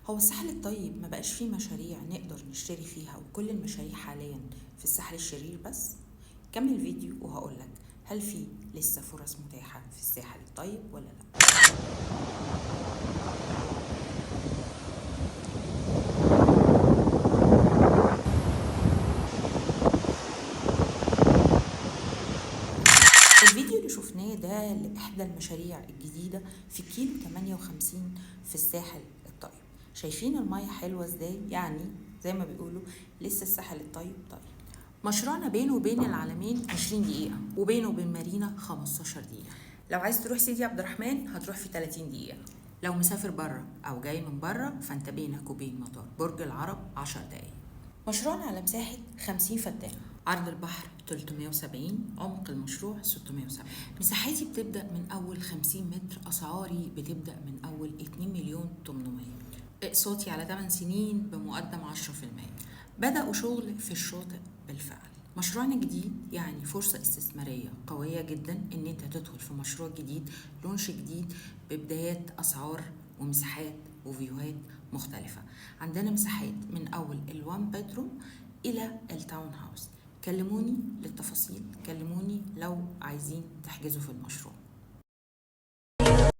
هو الساحل الطيب ما بقاش فيه مشاريع نقدر نشتري فيها، وكل المشاريع حاليا في الساحل الشرير بس؟ كمل الفيديو وهقولك هل في لسه فرص متاحة في الساحل الطيب ولا لا. الفيديو اللي شفناه ده لإحدى المشاريع الجديدة في كيلو 58 في الساحل الطيب. شايفين المية حلوة ازاي؟ يعني زي ما بيقولوا لسه الساحل الطيب طيب. مشروعنا بينه وبين العلمين 20 دقيقة، وبينه وبين مارينا 15 دقيقة. لو عايز تروح سيدي عبد الرحمن هتروح في 30 دقيقة. لو مسافر بره أو جاي من بره فأنت بينك وبين مطار برج العرب 10 دقايق. مشروعنا على مساحة 50 فدان، عرض البحر 370، عمق المشروع 670. مساحتي بتبدأ من أول 50 متر، أسعاري بتبدأ من أول 2,800,000. اقساطي على 8 سنين بمقدم 10%. بدأوا شغل في الشاطئ بالفعل. مشروعنا جديد، يعني فرصة استثمارية قوية جدا ان انت تدخل في مشروع جديد، launch جديد، ببدايات اسعار ومساحات وفيوهات مختلفة. عندنا مساحات من اول ال one bedroom الى ال town house. كلموني للتفاصيل، كلموني لو عايزين تحجزوا في المشروع.